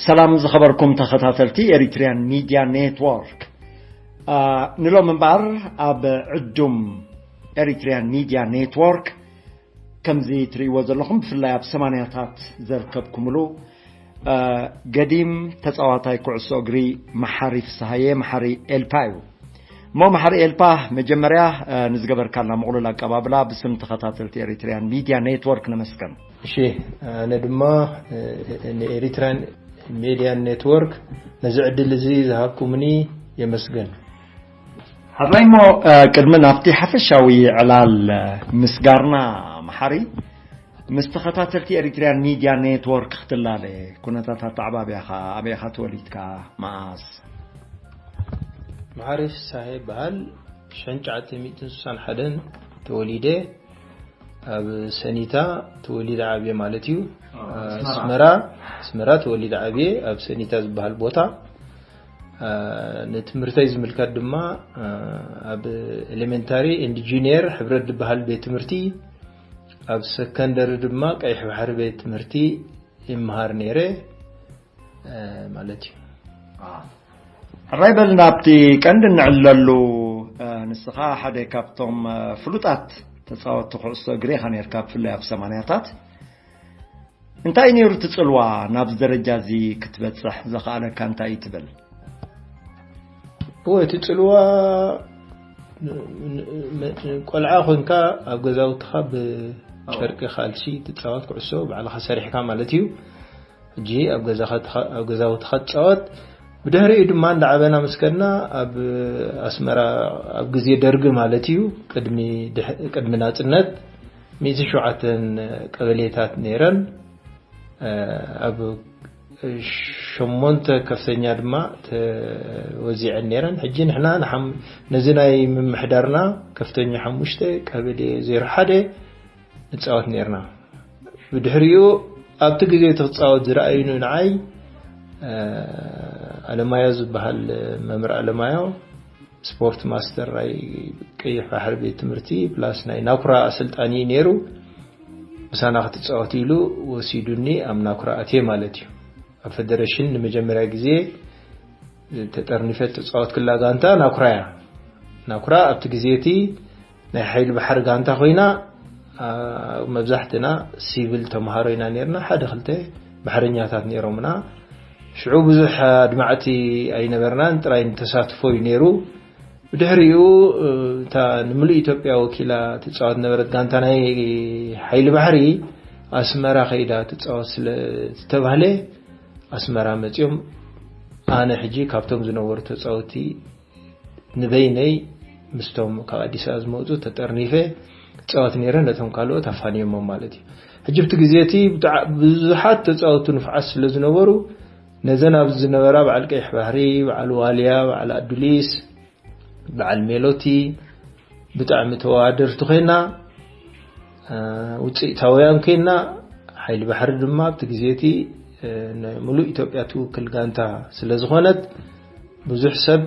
ሰላም ዝኸበርኩም ተኸታተልቲ ኤሪትሪያን ሚድያ ኔትወርክ። ንሎም እምበኣር ኣብ ዕዱም ኤሪትሪያን ሚድያ ኔትወርክ ከምዚ ትርእይዎ ዘለኹም፣ ብፍላይ ኣብ ሰማንያታት ዘርከብኩምሉ ገዲም ተጻዋታይ ኩዕሶ እግሪ መሓሪ ፍስሃየ፣ መሓሪ ኤልፓ እዩ። እሞ መሓሪ ኤልፓ፣ መጀመርያ ንዝገበርካልና ምቕሉል ኣቀባብላ ብስም ተኸታተልቲ ኤሪትሪያን ሚድያ ኔትወርክ ነመስገን። እሺ፣ ኣነ ድማ ንኤሪትራን ሚድያ ኔትወርክ ነዚ ዕድል እዚ ዝሃብኩምኒ የመስገን። ሓራይ እሞ፣ ቅድሚ ናብቲ ሓፈሻዊ ዕላል ምስጋርና፣ መሓሪ፣ ምስ ተኸታተልቲ ኤሪትሪያን ሚድያ ኔትወርክ ክትላለ፣ ኩነታት ኣተዓባብያኻ፣ ኣበይኻ ተወሊድካ፣ መኣስ? መሓሪ ፍሳሐ ይበሃል። ሽሕን ትሽዓተ ሚእትን ስሳን ሓደን ተወሊደ። ኣብ ሰኒታ ተወሊደ ዓብየ ማለት እዩ። ኣስመራ። ኣስመራ፣ ኣስመራ ተወሊደ ዓብየ፣ ኣብ ሰኒታ ዝበሃል ቦታ። ንትምህርተይ ዝምልከት ድማ ኣብ ኤሌመንታሪ ኤንድ ጁኒየር ሕብረት ዝበሃል ቤት ትምህርቲ፣ ኣብ ሰከንደሪ ድማ ቀይሕ ባሕሪ ቤት ትምህርቲ ይመሃር ነይረ ማለት እዩ። ሕራይ በል፣ ናብቲ ቀንዲ እንዕለሉ፣ ንስኻ ሓደ ካብቶም ፍሉጣት ተጻወትቲ ኩዕሶ እግሪ ኢኻ ነርካ፣ ብፍላይ ኣብ ሰማንያታት። እንታይ ነይሩ እቲ ጽልዋ ናብዚ ደረጃ እዚ ክትበጽሕ ዘኽኣለካ እንታይ እዩ ትብል? እወ፣ እቲ ጽልዋ፣ ቆልዓ ኮንካ ኣብ ገዛውትኻ ብጨርቂ ካልሲ ትጻወት ኩዕሶ፣ ባዕልኻ ሰሪሕካ ማለት እዩ። ሕጂ ኣብ ገዛኻ ትኻ-፣ ኣብ ገዛውትኻ ትጻወት። ብድሕሪኡ ድማ እንዳዓበና ምስ ከድና፣ ኣብ ኣስመራ፣ ኣብ ግዜ ደርጊ ማለት እዩ፣ ቅድሚ ድሕ-፣ ቅድሚ ናጽነት፣ ሚእቲ ሸውዓተን ቀበሌታት ነይረን። ኣብ ሸሞንተ ከፍተኛ ድማ ተወዚዐን ነይረን። ሕጂ ንሕና ንሓም-፣ ነዚ ናይ ምምሕዳርና ከፍተኛ ሓሙሽተ ቀበሌ ዜሮ ሓደ ንጻወት ነይርና። ብድሕሪኡ ኣብቲ ግዜ እቲ ክጻወት ዝረኣዩኒ ንዓይ፣ ኣለማዮ ዝበሃል መምህር ኣለማዮ፣ ስፖርት ማስተር ናይ ቀይሕ ባሕሪ ቤት ትምህርቲ ፕላስ ናይ ናኩራ ኣሰልጣኒ ነይሩ። ምሳና ክትጻወት ኢሉ ወሲዱኒ፣ ኣብ ናኩራ ኣትየ ማለት እዩ። ኣብ ፌደሬሽን ንመጀመርያ ግዜ ተጠርኒፈ ተጻወትክላ ጋንታ ናኩራ እያ። ናኩራ ኣብቲ ግዜ እቲ ናይ ሓይሊ ባሕሪ ጋንታ ኮይና፣ ኣ፣ መብዛሕትና ሲቪል ተምሃሮ ኢና ነርና። ሓደ ክልተ ባሕረኛታት ነይሮምና። ሽዑ ብዙሕ ኣድማዕቲ ኣይነበርናን፣ ጥራይ ንተሳትፎ እዩ ነይሩ። ብድሕሪኡ፣ እታ ንምሉእ ኢትዮጵያ ወኪላ ትጻወት ነበረት ጋንታ ናይ ሓይሊ ባሕሪ፣ ኣስመራ ከይዳ ትጻወት ስለ ዝተባህለ፣ ኣስመራ መጺኦም፣ ኣነ ሕጂ ካብቶም ዝነበሩ ተጻወቲ ንበይነይ ምስቶም ካብ ኣዲስ ኣበባ ዝመጹ ተጠርኒፈ ጻወት ነይረ፣ ነቶም ካልኦት ኣፋንዮሞም ማለት እዩ። ሕጂ ብቲ ግዜ እቲ ብጣዕ-፣ ብዙሓት ተጻወቱ ንፉዓት ስለ ዝነበሩ፣ ነዘን ኣብዚ ዝነበራ በዓል ቀይሕ ባሕሪ፣ በዓል ዋልያ፣ በዓል ኣዱሊስ፣ በዓል ሜሎቲ ብጣዕሚ ተወዳደርቲ ኮይና፣ እ፣ ውጽኢታውያን ኮይና፣ ሓይሊ ባሕሪ ድማ ኣብቲ ግዜ እቲ፣ እ፣ ንምሉእ ኢትዮጵያ ትውክል ጋንታ ስለ ዝኾነት፣ ብዙሕ ሰብ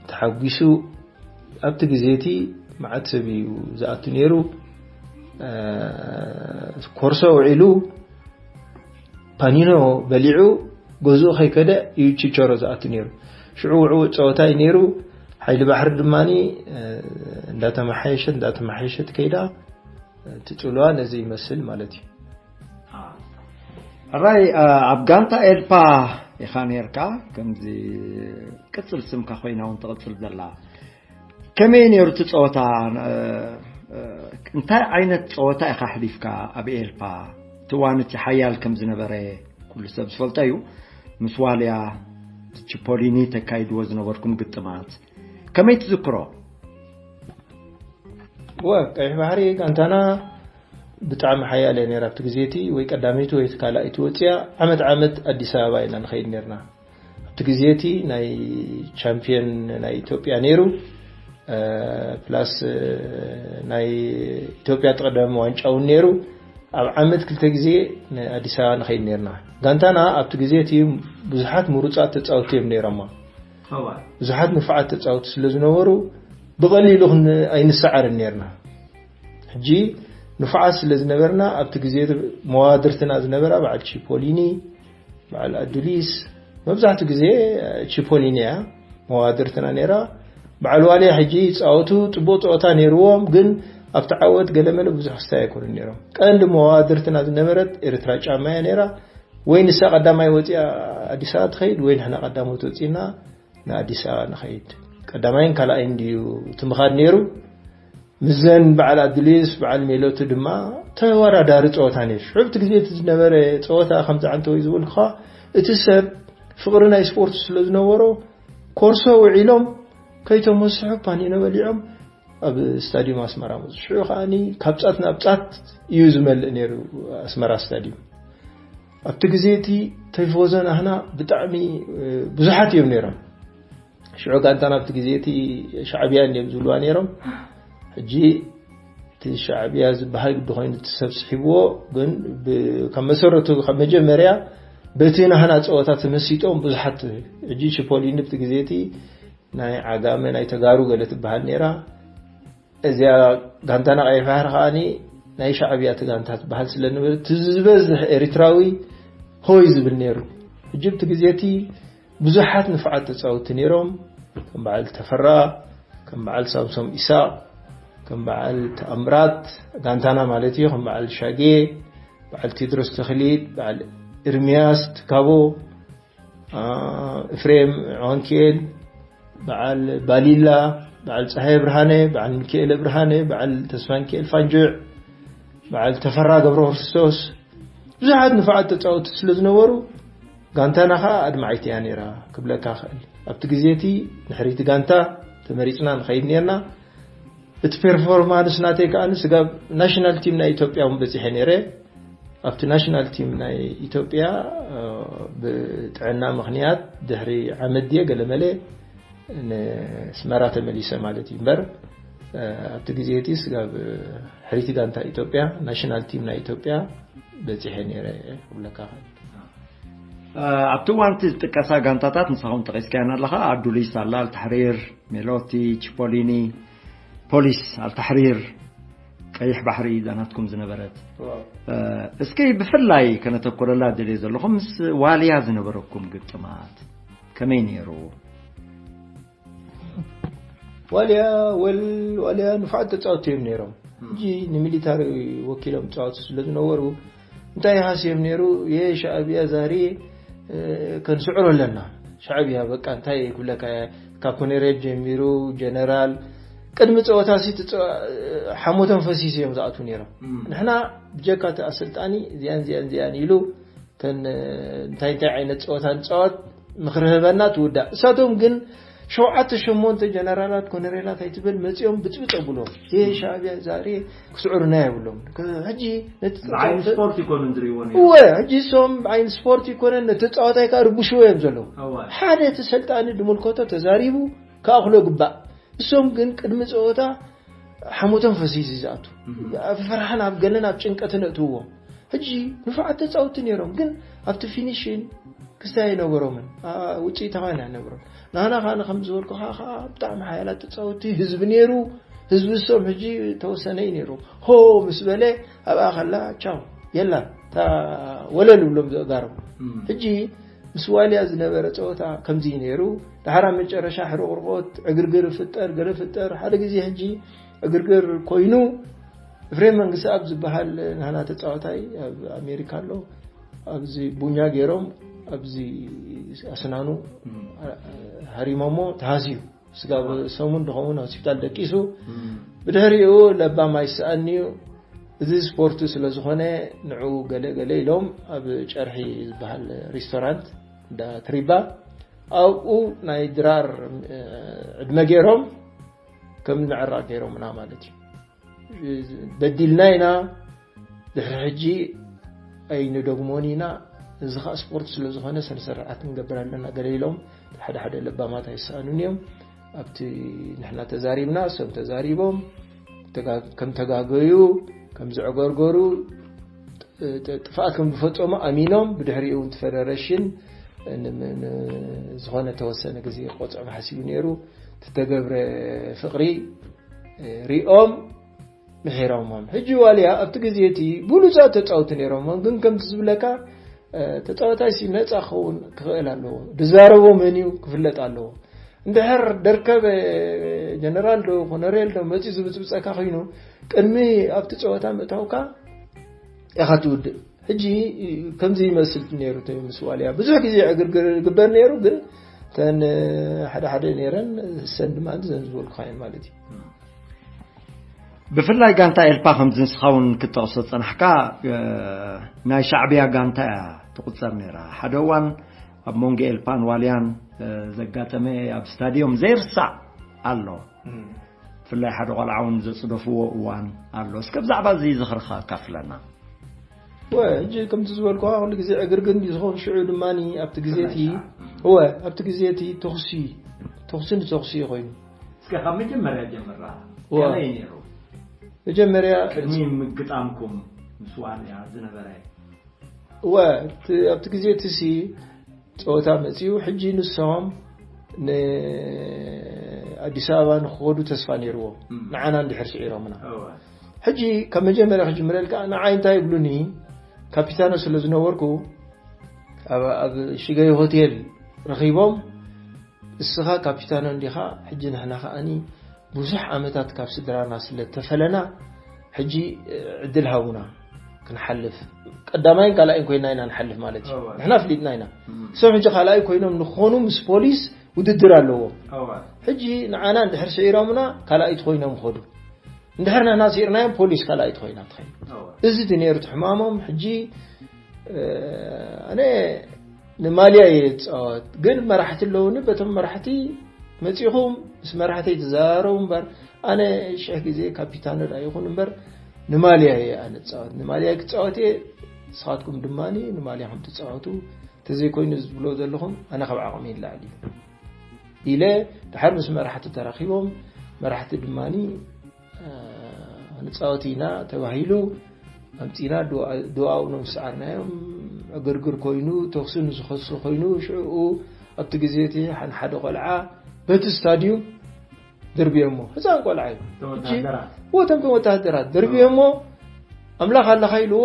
ተሓጒሱ። ኣብቲ ግዜ እቲ መዓት ሰብ እዩ ዝኣቱ ነይሩ። እ፣ ኮርሶ ውዒሉ ፓኒኖ በሊዑ ገዝኡ ከይከደ እዩ ቺቸሮ ዝኣቱ ነይሩ። ሽዑ ውዕዉዕ ጸወታ እዩ ነይሩ። ሓይሊ ባሕሪ ድማኒ፣ እ፣ እንዳተመሓየሸት፣ እንዳተመሓየሸት ከይዳ፣ እ፣ እቲ ጽልዋ ነዚ ይመስል ማለት እዩ። ሕራይ፣ እ፣ ኣብ ጋንታ ኤልፓ ኢኻ ነርካ፣ ከምዚ ቅጽል ስምካ ኮይና እውን ትቕጽል ዘላ። ከመይ ነይሩ እቲ ጸወታ? እ፣ እ፣ እንታይ ዓይነት ጸወታ ኢኻ ኣሕሊፍካ ኣብ ኤልፓ? እቲ እዋን እቲ ሓያል ከም ዝነበረ ኩሉ ሰብ ዝፈልጦ እዩ። ምስ ዋልያ፣ ቺፖሊኒ ተካይድዎ ዝነበርኩም ግጥማት ከመይ ትዝክሮ? እወ፣ ቀይሕ ባሕሪ ጋንታና ብጣዕሚ ሓያል እያ ነይራ ኣብቲ ግዜ እቲ፣ ወይ ቀዳመይቲ ወይ ካልኣይቲ ወፂኣ፣ ዓመት ዓመት ኣዲስ ኣበባ ኢና ንኸይድ ነርና። ኣብቲ ግዜ እቲ ናይ ቻምፒዮን ናይ ኢትዮጵያ ነይሩ፣ እ፣ ፕላስ፣ እ፣ ናይ ኢትዮጵያ ጥቕደም ዋንጫ እውን ነይሩ። ኣብ ዓመት ክልተ ግዜ ንኣዲስ ኣበባ ንኸይድ ነርና። ጋንታና ኣብቲ ግዜ እቲ ብዙሓት ምሩፃት ተፃወቲ እዮም ነይሮማ። እዋ። ብዙሓት ንፉዓት ተፃወቲ ስለ ዝነበሩ ብቐሊሉ ክን-፣ ኣይንሰዓርን ነርና። ሕጂ ንፉዓት ስለ ዝነበርና ኣብቲ ግዜ መዋድርትና ዝነበራ በዓል ቺፖሊኒ፣ በዓል ኣዱሊስ፣ መብዛሕትኡ ግዜ ቺፖሊኒ እያ መዋድርትና ነይራ። በዓል ዋልያ ሕጂ ይፃወቱ፣ ፅቡቕ ፀወታ ነይርዎም፣ ግን ኣብቲ ዓወት ገለመለ ብዙሕ ክስታይ ኣይኮኑን ነይሮም። ቀንዲ መዋድርትና ዝነበረት ኤርትራ ጫማ እያ ነይራ። ወይ ንሳ ቀዳማይ ወፂኣ ኣዲስ ኣበባ ትኸይድ፣ ወይ ንሕና ቀዳሞት ወፂና ንኣዲስ ኣበባ ንኸይድ። ቀዳማይን ካልኣይን ድዩ እቲ ምኻድ ነይሩ? ምዘን በዓል ኣዱሊስ፣ በዓል ሜሎቲ ድማ ተወዳዳሪ ፀወታ ነይሩ። ሽዑ እቲ ግዜ እቲ ዝነበረ ፀወታ ከምዚ ዓንተ ወይ ዝበልኩኻ፣ እቲ ሰብ ፍቕሪ ናይ ስፖርት ስለ ዝነበሮ፣ ኮርሶ ውዒሎም ከይተመስሑ ፓኒኖ በሊዖም ኣብ ስታዲየም ኣስመራ መፁ። ሽዑ ከዓኒ ካብ ጫት ናብ ጫት እዩ ዝመልእ ነይሩ ኣስመራ ስታዲየም። ኣብቲ ግዜ እቲ ቲፎዞ ናህና ብጣዕሚ ብዙሓት እዮም ነይሮም። ሽዑ ጋንታና ኣብቲ ግዜ እቲ ሻዕብያ እዮም ዝብልዋ ነይሮም። ሕጂ እቲ ሻዕብያ ዝበሃል ግዲ ኮይኑ እቲ ሰብ ስሒብዎ፣ ግን ብ-፣ ካብ መሰረቱ ካብ መጀመርያ በቲ ናህና ፀወታ ተመሲጦም ብዙሓት። ሕጂ ቺፖሊኒ ኣብቲ ግዜ እቲ ናይ ዓጋመ ናይ ተጋሩ ገለ ትበሃል ነይራ። እዚኣ ጋንታና ቀይሕ ባሕሪ ከዓኒ ናይ ሻዕብያ እቲ ጋንታ ትበሃል ስለ ነበረ፣ እቲ ዝበዝሕ ኤሪትራዊ ሆይ ዝብል ነይሩ። ሕጂ ኣብቲ ግዜ እቲ ብዙሓት ንፉዓት ተጻወትቲ ነይሮም፣ ከም በዓል ተፈራ፣ ከም በዓል ሳምሶም ኢሳቕ፣ ከም በዓል ተኣምራት፣ ጋንታና ማለት እዩ፣ ከም በዓል ሻጌ፣ በዓል ቴድሮስ ተኽሊት፣ በዓል ኤርምያስ ትካቦ፣ አ፣ ኤፍሬም ዖንኬል፣ በዓል ባሊላ፣ በዓል ፀሃየ ብርሃነ፣ በዓል ሚካኤለ ብርሃነ፣ በዓል ተስፋ ሚካኤል ፋንጁዕ፣ በዓል ተፈራ ገብረ ክርስቶስ፣ ብዙሓት ንፉዓት ተጻወትቲ ስለ ዝነበሩ፣ ጋንታና ኸኣ ኣድማዒት እያ ነይራ ክብለካ እኽእል። ኣብቲ ግዜ እቲ ንሕሪቲ ጋንታ ተመሪጽና ንኸይድ ነርና። እቲ ፐርፎርማንስ ናተይ ከኣ ስጋብ ናሽናል ቲም ናይ ኢትዮጵያ እውን በጺሐ ነይረ። ኣብቲ ናሽናል ቲም ናይ ኢትዮጵያ፣ እ፣ ብጥዕና ምኽንያት ድሕሪ ዓመት ድየ ገለመለ ንስመራ ተመሊሰ ማለት እዩ እምበር፣ እ፣ ኣብቲ ግዜ እቲ ስጋብ ሕሪቲ ጋንታ ኢትዮጵያ፣ ናሽናል ቲም ናይ ኢትዮጵያ በጺሐ ነይረ ክብለካ እኽእል። እ፣ ኣብቲ እዋን እቲ ዝጥቀሳ ጋንታታት ንስኻ እውን ጠቒስካየን ኣለኻ፣ ኣዱሊስ ኣላ፣ ኣልታሕሪር፣ ሜሎቲ፣ ቺፖሊኒ፣ ፖሊስ፣ ኣልታሕሪር፣ ቀይሕ ባሕሪ እዛ ናትኩም ዝነበረት። ዋው። እ፣ እስኪ ብፍላይ ከነተኩረላ ደልየ ዘለኹ ምስ ዋልያ ዝነበረኩም ግጥማት ከመይ ነይሩ? ዋልያ፣ ወል፣ ዋልያ ንፉዓት ተጻወትቲ እዮም ነይሮም። ሕጂ ንሚሊታሪ ወኪሎም ጻወቱ ስለ ዝነበሩ፣ እንታይ ሃስዮም ነይሩ? የሻዕብያ ዛሬ፣ እ፣ ከንስዕሮ ኣለና። ሻዕብያ በቃ እንታይ ክብለካ፣ ካብ ኮኔሬል ጀሚሩ ጀነራል፣ ቅድሚ ጸወታ ሲ ትጸ-፣ ሓሞቶም ፈሲሱ እዮም ዝኣትዉ ነይሮም። እም። ንሕና ብጀካ እቲ ኣሰልጣኒ እዚኣን፣ እዚኣን፣ እዚኣን ኢሉ፣ እተን እንታይ እንታይ ዓይነት ፀወታ ንፃወት ንኽርህበና ትውዳእ። እሳቶም ግን ሸውዓተ ሸሞንተ ጀነራላት ኮነሬላት ኣይትበል መፂኦም ብፅብፅ ኣብሎም። ይህ ሻዕብያ ዛሬ ክስዕሩና የብሎም። ከ-፣ ሕጂ ነቲ ብዓይኒ ተፃወተ-፣ ስፖርት ይኮኑን ዝርእይዎ ነይሩ። እወ፣ ሕጂ እሶም ብዓይኒ ስፖርት ይኮነን ነቲ ተፃወታይ ከዓ ርብሽዎ እዮም ዘለዉ። እወ። ሓደ እቲ ሰልጣኒ ድምልከቶ ተዛሪቡ ክኣኽሎ ግባእ። እሶም ግን ቅድሚ ፀወታ ሓሞቶም ፈሲሱ እዩ ዝኣቱ። እህ። ኣብ ፍርሓን ኣብ ገለን ኣብ ጭንቀትን እእትውዎም። ሕጂ ንፉዓት ተፃውቲ ነይሮም፣ ግን ኣብቲ ፊኒሽን ክስታይ ኣይነበሮምን። ኣ-፣ ውፅኢታውያን ኣይነበሮም። ንሕና ከዓ ከም ዝበልኩኻ ከዓ ብጣዕሚ ሓያላት ተፃውቲ ህዝቢ ነይሩ። ህዝቢ እሶም ሕጂ ተወሰነ እዩ ነይሩ። ሆ ምስ በለ ኣብኣ ከላ ቻው የላን። እታ ወለል ብሎም ዘእጋሮም። እም። ሕጂ ምስ ዋልያ ዝነበረ ፀወታ ከምዚ እዩ ነይሩ። ድሓር ኣብ መጨረሻ ሕርቑርቆት፣ ዕግርግር ይፍጠር፣ ገለ ይፍጠር። ሓደ ግዜ ሕጂ ዕግርግር ኮይኑ፣ ኤፍሬም መንግስተኣብ ዝበሃል ናህና ተፃዋታይ ኣብ ኣሜሪካ ኣሎ። ኣብዚ ቡኛ ገይሮም፣ ኣብዚ ኣስናኑ እም። ሃሪሞሞ ተሃስዩ። ስጋብ ሰሙን ድኸውን ሆስፒታል ደቂሱ። እም። ብድሕሪኡ ለባም ኣይስኣን'ዩ። እዚ ስፖርት ስለ ዝኾነ ንዑ ገለ ገለ ኢሎም ኣብ ጨርሒ ዝበሃል ሪስቶራንት እንዳ ትሪባ ኣብኡ ናይ ድራር፣ እ፣ ዕድመ ገይሮም ከም ምዕራቕ ገይሮምና ማለት እዩ። በዲልና ኢና፣ ድሕሪ ሕጂ ኣይንደግሞን ኢና። እዚ ኸኣ ስፖርት ስለ ዝኾነ ስነ ስርዓት ክንገብር ኣለና ገለ ኢሎም ሓደ ሓደ ለባማት ኣይሰኣኑን እዮም። ኣብቲ ንሕና ተዛሪብና፣ እሶም ተዛሪቦም፣ ተጋ-፣ ከም ተጋገዩ፣ ከም ዘዕገርገሩ፣ ጥ-፣ ጥፍኣት ከም ዝፈጸሙ ኣሚኖም፣ ብድሕሪኡ እውን እቲ ፈደረሽን ን-፣ ን-፣ ዝኾነ ተወሰነ ግዜ ክቆጽዖም ሓሲቡ ነይሩ። እቲ ተገብረ ፍቕሪ ሪኦም ምሒሮሞም። ሕጂ ዋልያ ኣብቲ ግዜ እቲ ብሉጻት ተጻወቲ ነይሮም፣ ግን ከምቲ ዝብለካ ተጻዋታይ ሲ ነጻ ክኸውን ክኽእል ኣለዎ። ዝዛረቦ መን እዩ ክፍለጥ ኣለዎ። እንድሕር ደርከበ ጀነራል ዶ ኮነሬል ዶ መጺኡ ዝብጽብጸካ ኮይኑ ቅድሚ ኣብቲ ጸወታ ምእታውካ ኢኻ ትውድእ። ሕጂ ከምዚ ይመስል ነይሩ እቲ ምስ ዋልያ ብዙሕ ግዜ ዕግርግር ግበር ነይሩ፣ ግን ተን ሓደ ሓደ ነይረን ሰን ድማ ዘን ዝበልኩኻየን ማለት እዩ። ብፍላይ ጋንታ ኤልፓ ከምዚ ንስኻ እውን ክትጠቕሶ ጸናሕካ፣ እ፣ ናይ ሻዕብያ ጋንታ እያ ትቑጸር ነይራ። ሓደ እዋን ኣብ መንጎ ኤልፓን ዋልያን፣ እ፣ ዘጋጠመ ኣብ ስታድዮም ዘይርሳዕ ኣሎ። ብፍላይ ሓደ ቆልዓ እውን ዘጽደፍዎ እዋን ኣሎ። እስከ ብዛዕባ እዚ ዝኽርኻ ኣካፍለና። ወ ሕጂ ከምቲ ዝበልኩኻ ኩሉ ግዜ ዕግርግር እንዲ ዝኸውን ሽዑ ድማ ኣብቲ ግዜ እቲ ወ ኣብቲ ግዜ እቲ ተኹሲ ተኹሲ ንተኹሲ ኮይኑ እስከ ካብ መጀመርያ ጀምራ ዋ። ከመይ ነይሩ? መጀመርያ ቅድሚ ምግጣምኩም ምስ ዋልያ ዝነበረ ወ እቲ ኣብቲ ግዜ እቲ ሲ ጸወታ መጺኡ ሕጂ ንሶም ንኣዲስ ኣበባ ንክኸዱ ተስፋ ነይርዎም። ንዓና እንድሕር ስዒሮምና ሕጂ ካብ መጀመርያ ክጅምረልካ ንዓይ እንታይ ይብሉኒ፣ ካፒታኖ ስለ ዝነበርኩ ኣብ ኣብ ሽገይ ሆቴል ረኺቦም፣ እስኻ ካፒታኖ እንዲኻ፣ ሕጂ ንሕና ከኣኒ ብዙሕ ዓመታት ካብ ስድራና ስለ ተፈለና ሕጂ ዕድል ሃቡና ክንሓልፍ፣ ቀዳማይን ካልኣይን ኮይና ኢና ንሓልፍ ማለት እዩ። ንሕና ፍሊጥና ኢና። እሶም ሕጂ ካልኣይ ኮይኖም ንክኾኑ ምስ ፖሊስ ውድድር ኣለዎም። ሕጂ ንዓና እንድሕር ስዒሮምና ካልኣይቲ ኮይኖም ይኸዱ። እንድሕር ንሕና ስዒርናዮም ፖሊስ ካልኣይቲ ኮይና ትኸይድ። እዚ እቲ ነይሩ እቲ ሕማሞም። ሕጂ ኣነ ንማልያ እየ ዝፃወት፣ ግን መራሕቲ ኣለውኒ። በቶም መራሕቲ መፂኹም ምስ መራሕተይ ትዘራረቡ እምበር ኣነ ሽሕ ግዜ ካፒታኖ ዳ ይኹን እምበር ንማልያ እየ ኣነ ዝፃወት። ንማልያ ክፃወት እየ፣ ንስኻትኩም ድማ ንማልያኹም ትፃወቱ። ተዘይኮይኑ ዝብሎ ዘለኹም ኣነ ካብ ዓቕሚ ይላዕል እዩ ኢለ ድሓር ምስ መራሕቲ ተራኺቦም፣ መራሕቲ ድማ ንፃወት ኢና ተባሂሉ ኣምፂና ድዋኡ ነው ዝሰዓርናዮም። ዕግርግር ኮይኑ ተኽሲ ንዝኸሱ ኮይኑ ሽዕኡ ኣብቲ ግዜ እቲ ሓንሓደ ቆልዓ በቲ ስታድዩም ደርብዮሞ። ህፃን ቆልዓ እዩ። እወ፣ ተምቶም ወተሃደራት ደርብዮሞ። ኣምላኽ ኣለኻ ኢልዎ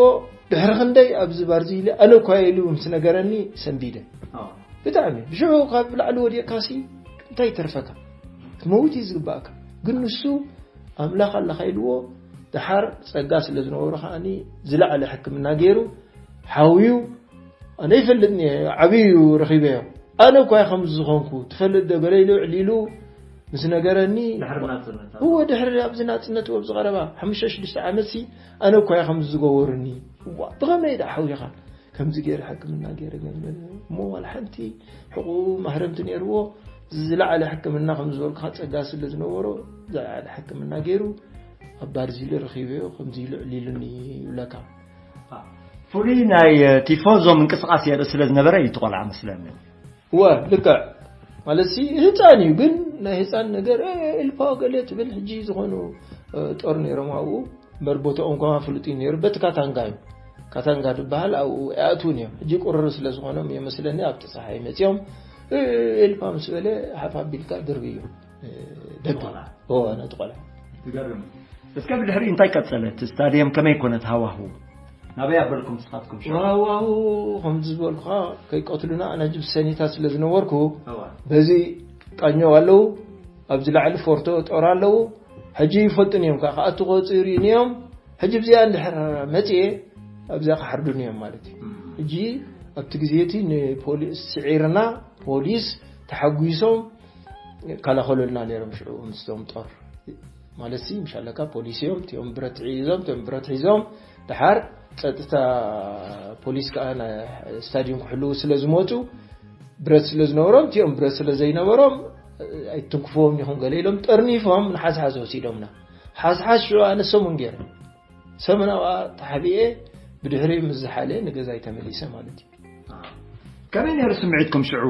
ድሕሪ ክንደይ ኣብዚ ባርዚ ኢለ ኣነ እኳ ኢሉ ምስ ነገረኒ ሰንቢደ። ብጣዕሚ ብሽዑ ካብ ላዕሊ ወዲቕካሲ እንታይ ይተርፈካ? ክትመውት እዩ ዝግባእካ። ግን ንሱ ኣምላኽ ኣለኻ ኢልዎ ድሓር ጸጋ ስለ ዝነበሮ ከኣኒ ዝለዓለ ሕክምና ገይሩ ሓውዩ። ኣነ ይፈልጥኒ ዓብዩ ረኺበዮ። ኣነ እኳ ከም ዝኾንኩ ትፈልጥ ዶ ገለ ኢሉ ዕሊሉ ምስ ነገረኒ። እወ ድሕሪ ኣብዚ ናጽነት ኣብዚ ቀረባ ሓሙሽተ ሽዱሽተ ዓመት ሲ ኣነ እኳ ከም ዝገበሩኒ። እዋ ብኸመይ ዳ ሓውኻ ከምዚ ገይረ ሕክምና ገይረ ገለ እሞ ዋላ ሓንቲ ሕቁ ማህረምቲ ነይርዎ። ዝለዓለ ሕክምና ከም ዝበልኩኻ ጸጋ ስለ ዝነበሮ ዝለዓለ ሕክምና ገይሩ ኣብ ባርዚሊ ረኺበዮ ከምዚ ኢሉ ዕሊሉኒ ይብለካ። ፍሉይ ናይ ቲፎዞ ምንቅስቃስ የርኢ ስለ ዝነበረ እዩ እቲ ቆልዓ መስለኒ። እወ ልክዕ ማለት ሲ ህፃን እዩ፣ ግን ናይ ህፃን ነገር ኤልፓ ገለ ትብል ሕጂ ዝኾኑ ጦር ነይሮም ኣብኡ እምበር ቦታኦም ከማ ፍሉጥ እዩ ነይሩ። በቲ ካታንጋ እዩ ካታንጋ ዝበሃል ኣብኡ ኣይኣትውን እዮም። ሕጂ ቁርር ስለ ዝኾኖም እዮም መስለኒ ኣብቲ ፀሓይ መፂኦም ኤልፓ ምስ በለ ሓፍ ኣቢልካ ድርብዩ ደቂ ነቲ ቆልዓ። ትገርም። እስከ ብድሕሪ እንታይ ቀጸለ? እቲ ስታድየም ከመይ ኮነ እቲ ሃዋህው? ናበይ ኣበልኩም ንስኻትኩም ሽዑ? ሃዋህው ከምዚ ዝበልኩኻ ከይቀትሉና ኣነ ሕጂ ብሰኒታ ስለ ዝነበርኩ በዚ ቃኘው ኣለዉ ኣብዚ ላዕሊ ፎርቶ ጦር ኣለዉ። ሕጂ ይፈልጡን እዮም ከዓ ክኣቱ ክወፁ ይርእዩን እዮም። ሕጂ ብዚኣ እንድሕር መፅኤ ኣብዚኣ ክሓርዱን እዮም ማለት እዩ። ሕጂ ኣብቲ ግዜ እቲ ንፖሊስ ስዒርና ፖሊስ ተሓጒሶም ይከላኸሉልና ነይሮም። ሽዑ ምስቶም ጦር ማለት ሲ ምሻለካ ፖሊስ እዮም እቲኦም ብረት ሒዞም እቲኦም ብረት ሒዞም ድሓር ፀጥታ ፖሊስ ከዓ ስታዲየም ክሕልዉ ስለ ዝመፁ ብረት ስለ ዝነበሮም እቲኦም ብረት ስለ ዘይነበሮም ኣይትንክፍዎም ኢኹም ገለ ኢሎም ጠርኒፎም ንሓዝሓዝ ወሲዶምና። ሓዝሓዝ ሽዑ ኣነ ሰሙን ገይረ ሰሙን ኣብኣ ተሓቢኤ ብድሕሪኡ ምስ ዝሓለ ንገዛይ ተመሊሰ ማለት እዩ። ከመይ ነይሩ ስምዒትኩም ሽዑ?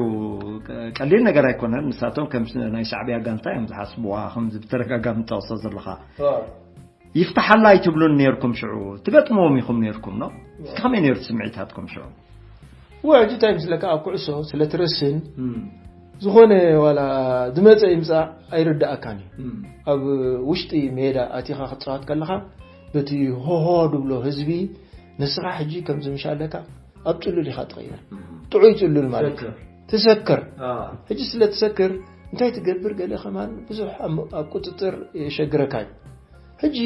ቀሊል ነገር ኣይኮነን። ንሳቶም ከም ናይ ሻዕብያ ጋንታ እዮም ዝሓስብዋ ከምዚ ብተደጋጋሚ ትጠቕሶ ዘለኻ። ይፍታሓላ ኣይትብሉን ነይርኩም ሽዑ ትገጥምዎም ኢኹም ነይርኩም ኖ? እስኪ ከመይ ነይሩ ስምዒታትኩም ሽዑ? ወ ሕጂ እንታይ ምስለካ ኣብ ኩዕሶ ስለ ትረስን ዝኾነ ዋላ ዝመፀ ይምፃእ ኣይርዳእካን እዩ። ኣብ ውሽጢ ሜዳ ኣቲኻ ክትፃወት ከለኻ በቲ ሆሆ ድብሎ ህዝቢ ንስኻ ሕጂ ከምዚ ምሻለካ ኣብ ጽሉል ኢኻ ትቕየር። ጥዑይ ጽሉል ማለት እዩ። ትሰክር። ሕጂ ስለ ትሰክር እንታይ ትገብር? ገለ ከማን ብዙሕ ኣብ ቁፅፅር የሸግረካ እዩ። ሕጂ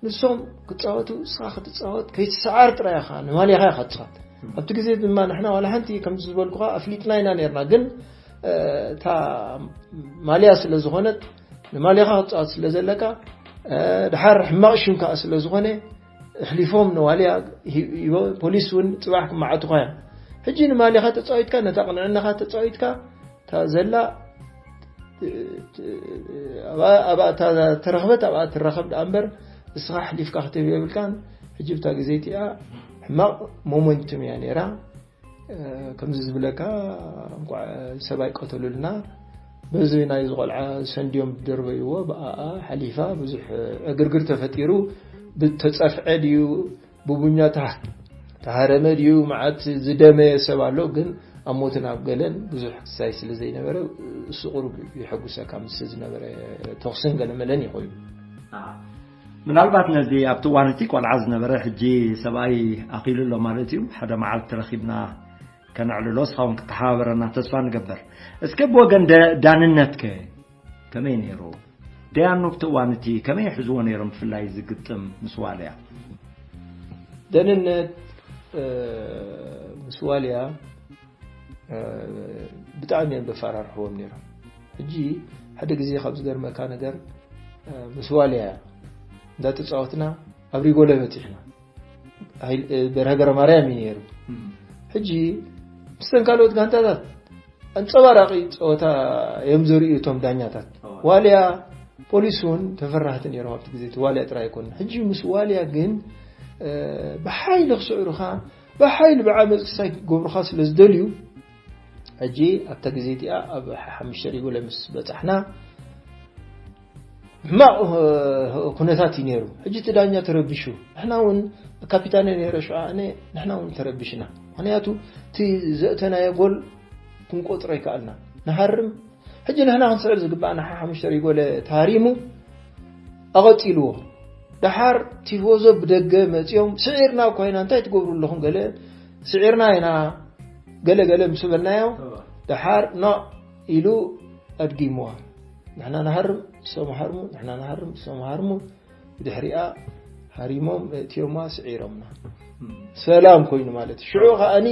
ንሶም ክፃወቱ እስኻ ክትፃወት ከይትሰዓር ጥራይ ኢኻ ንማልያኻ ኢኻ ትፃወት። ኣብቲ ግዜ ድማ ንሕና ዋላ ሓንቲ ከምዚ ዝበልኩኻ ኣፍሊጥና ኢና ነርና፣ ግን እታ ማልያ ስለ ዝኾነት ንማልያኻ ክትፃወት ስለ ዘለካ፣ ድሓር ሕማቕ ሽም ከዓ ስለ ዝኾነ ኣሕሊፎም ንዋልያ ፖሊስ እውን ፅባሕ ክመዓቱኻ እዮም። ሕጂ ንማልያኻ ተፃዊትካ፣ ነታ ቅንዕናኻ ተፃዊትካ፣ እታ ዘላ ተረኽበት ኣብኣ ትረኸብ ደኣ እምበር፣ እስኻ ኣሕሊፍካ ክትህብ የብልካን። ሕጂ ብታ ግዜ እቲኣ ሕማቕ ሞመንቱም እያ ነይራ። ከምዚ ዝብለካ፣ እንኳዕ ሰብ ኣይቀተሉልና፣ በዚ ናይ ዝቆልዓ ሰንድዮም ዝደርበይዎ ብኣኣ ሓሊፋ ብዙሕ ዕግርግር ተፈጢሩ። ብተፀፍዐ ድዩ ብቡኛ ተሃረመ ድዩ መዓት ዝደመየ ሰብ ኣሎ። ግን ኣብ ሞትን ኣብ ገለን ብዙሕ ክሳይ ስለ ዘይነበረ፣ እሱ ቁሩብ ይሐጉሰካ፣ ምስ ዝነበረ ተኽስን ገለመለን ይኾዩ። ምናልባት ነዚ ኣብቲ እዋን እቲ ቆልዓ ዝነበረ ሕጂ ሰብኣይ ኣኺሉ ኣሎ ማለት እዩ። ሓደ መዓልቲ ረኺብና ከነዕልሎ፣ እስኻ እውን ክትተሓባበረና ተስፋ ንገብር። እስከ ብወገን ደ- ዳንነትከ ከመይ ነይሩ? ደያኑ ኣብቲ እዋን እቲ ከመይ ይሕዝዎ ነይሮም፣ ብፍላይ ዝግጥም ምስ ዋልያ? ደህንነት ምስ ዋልያ ብጣዕሚ እዮም ዘፈራርሕዎም ነይሮም። ሕጂ ሓደ ግዜ ካብ ዝገርመካ ነገር፣ ምስ ዋልያ እንዳተፃወትና ኣብ ሪጎለ በፂሕና። በርሀ ገረማርያም እዩ ነይሩ። ሕጂ ምስተን ካልኦት ጋንታታት ኣንፀባራቂ ፀወታ እዮም ዘርእዩ እቶም ዳኛታት። ዋልያ ፖሊስ እውን ተፈራህቲ ነይሮም ኣብቲ ግዜ። ዋልያ ጥራይ ኣይኮነ። ሕጂ ምስ ዋልያ ግን ብሓይሊ ክስዕሩኻ፣ ብሓይሊ ብዓመፅ ክሳይ ክገብሩኻ ስለ ዝደልዩ፣ ሕጂ ኣብታ ግዜ እቲኣ ኣብ ሓሙሽተ ሪጎለ ምስ በፃሕና፣ ሕማቕ ኩነታት እዩ ነይሩ። ሕጂ እቲ ዳኛ ተረቢሹ፣ ንሕና እውን ካፒታነ ነይረ ሽዑ ኣነ፣ ንሕና እውን ተረቢሽና። ምክንያቱ እቲ ዘእተናዮ ጎል ክንቆፅሮ ይከኣልና። ንሃርም፣ ሕጂ ንሕና ክንስዕር ዝግባኣና ሓሙሽተ ሪጎለ ተሃሪሙ ኣቐፂልዎ። ደሓር ቲፎዞ ብደገ መፂኦም፣ ስዒርና እኳ ኢና፣ እንታይ ትገብሩ ኣለኹም? ገለ ስዒርና ኢና፣ ገለ ገለ ምስ በልናዮ፣ ደሓር ኖ ኢሉ ኣድጊምዋ። ንሕና ንሃርም፣ ንሶም ሃርሙ፣ ንሕና ንሃርም፣ ንሶም ሃርሙ። ብድሕሪኣ ሃሪሞም እቲኦማ፣ ስዒሮምና። ሰላም ኮይኑ ማለት እዩ። ሽዑ ከኣኒ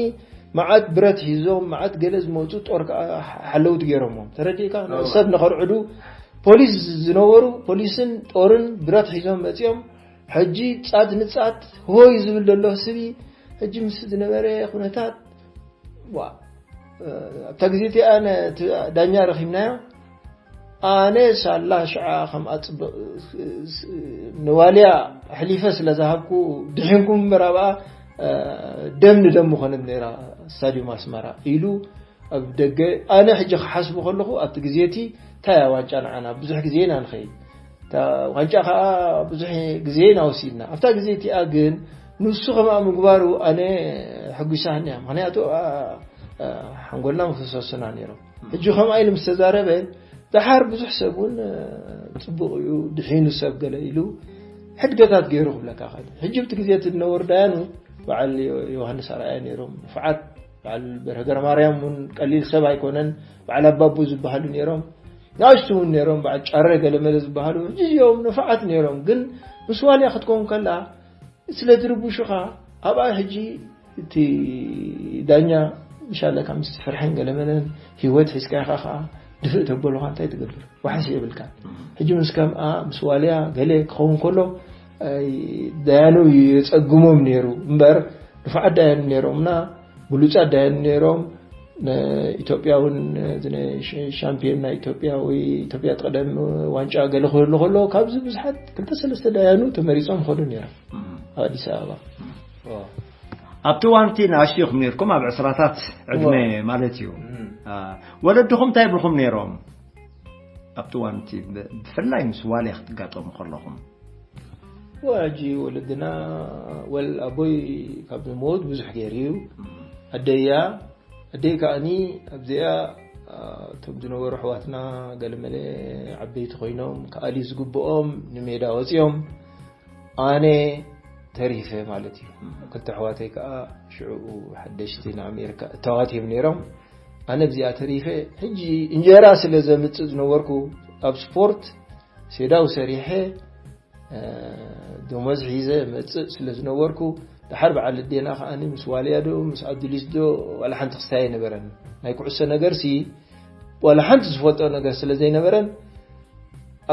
መዓት ብረት ሒዞም፣ መዓት ገለ ዝመፁ ጦር ከኣ ሓለውቲ ገይሮሞም። ተረዲእካ? ሰብ ንኸርዕዱ ፖሊስ ዝነበሩ ፖሊስን ጦርን ብረት ሒዞም መፂኦም። ሕጂ ጻት ንጻት ሆይ ዝብል ዘሎ ህዝቢ፣ ሕጂ ምስ ዝነበረ ኩነታት፣ ዋ፣ ኣብታ ግዜ እቲኣ ነቲ ዳኛ ረኺብናዮ። ኣነ ሳላ ሽዓ ከም ኣጽብቕ ንዋልያ ኣሕሊፈ ስለ ዝሃብኩ ድሒንኩም እምበር ኣብኣ ደም ንደም ምኾነት ነይራ ስታድዩም ኣስመራ ኢሉ ኣብ ደገ። ኣነ ሕጂ ክሓስቦ ከለኹ ኣብቲ ግዜ እቲ እንታይ እያ ዋንጫ ንዓና ብዙሕ ግዜ ኢና ንኸይድ። እታ ዋንጫ ከዓ ብዙሕ ግዜ ኢና ወሲድና። ኣብታ ግዜ እቲኣ ግን ንሱ ከምኣ ምግባሩ ኣነ ሕጒሳኒ እያ። ምኽንያቱ ሓንጎልና መፈሰሱና ነይሮም። ሕጂ ከምኣ ኢሉ ምስ ተዛረበ ደሓር ብዙሕ ሰብ እውን ጽቡቕ እዩ ድሒኑ ሰብ ገለ ኢሉ ሕድገታት ገይሩ ክብለካ ኽእል። ሕጂ ኣብቲ ግዜ እቲ ዝነበሩ ዳያኑ በዓል ዮሃንስ ኣርኣያ ነይሮም፣ ንፉዓት። በዓል በርሀ ገረማርያም እውን ቀሊል ሰብ ኣይኮነን። በዓል ኣባቡ ዝበሃሉ ነይሮም፣ ንኣሽቱ እውን ነይሮም፣ በዓል ጫረ ገለመለ ዝበሃሉ። ሕጂ እዚኦም ንፉዓት ነይሮም፣ ግን ምስ ዋልያ ክትከውን ከላ ስለ ዝርብሹኻ ኣብኣ ሕጂ እቲ ዳኛ ምሻለካ ምስ ፍርሕን ገለመለን ህይወት ሒዝካ ኢኻ ኸዓ ድፍእ ተበሉኻ እንታይ ትገብር? ዋሕስ የብልካ። ሕጂ ምስ ከምኣ ምስ ዋልያ ገለ ክኸውን ከሎ ዳያኑ የጸግሞም ነይሩ እምበር ንፉዓት ዳያኑ ነይሮምና፣ ብሉጻት ዳያኑ ነይሮም። ንኢትዮጵያ እውን ሻምፒዮን ናይ ኢትዮጵያ ወይ ኢትዮጵያ ትቕደም ዋንጫ ገለ ክህሉ ከሎ ካብዚ ብዙሓት ክልተ ሰለስተ ዳያኑ ተመሪጾም ይኸዱ ነይሮም ኣብ ኣዲስ ኣበባ። ኣብቲ እዋን እቲ ንኣሽቱ ኢኹም ነይርኩም፣ ኣብ ዕስራታት ዕድመ ማለት እዩ። ወለድኹም እንታይ ይብልኹም ነይሮም ኣብቲ እዋን እቲ፣ ብፍላይ ምስ ዋልያ ክትጋጠሙ ከለኹም? ሕጂ ወለድና፣ ወል ኣቦይ ካብ ዝመውት ብዙሕ ገይሩ እዩ። ኣደያ ኣደይ ከኣኒ ኣብዚኣ እቶም ዝነበሩ ኣሕዋትና ገለመለ ዓበይቲ ኮይኖም ክኣልዩ ዝግብኦም ንሜዳ ወፂኦም። ኣነ ተሪፈ ማለት እዩ። ክልተ ኣሕዋተይ ከዓ ሽዑ ሓደሽቲ ንኣሜሪካ እተዋት እዮም ነይሮም። ኣነ ብዚኣ ተሪፈ። ሕጂ እንጀራ ስለ ዘምፅእ ዝነበርኩ ኣብ ስፖርት ሴዳው ሰሪሐ፣ እ፣ ደሞዝ ሒዘ መፅእ ስለ ዝነበርኩ፣ ድሓር በዓል ኣዴና ከዓኒ ምስ ዋልያ ዶ ምስ ኣዱሊስ ዶ ዋላ ሓንቲ ክስታይ ኣይነበረን። ናይ ኩዕሶ ነገርሲ ዋላ ሓንቲ ዝፈልጦ ነገር ስለ ዘይነበረን፣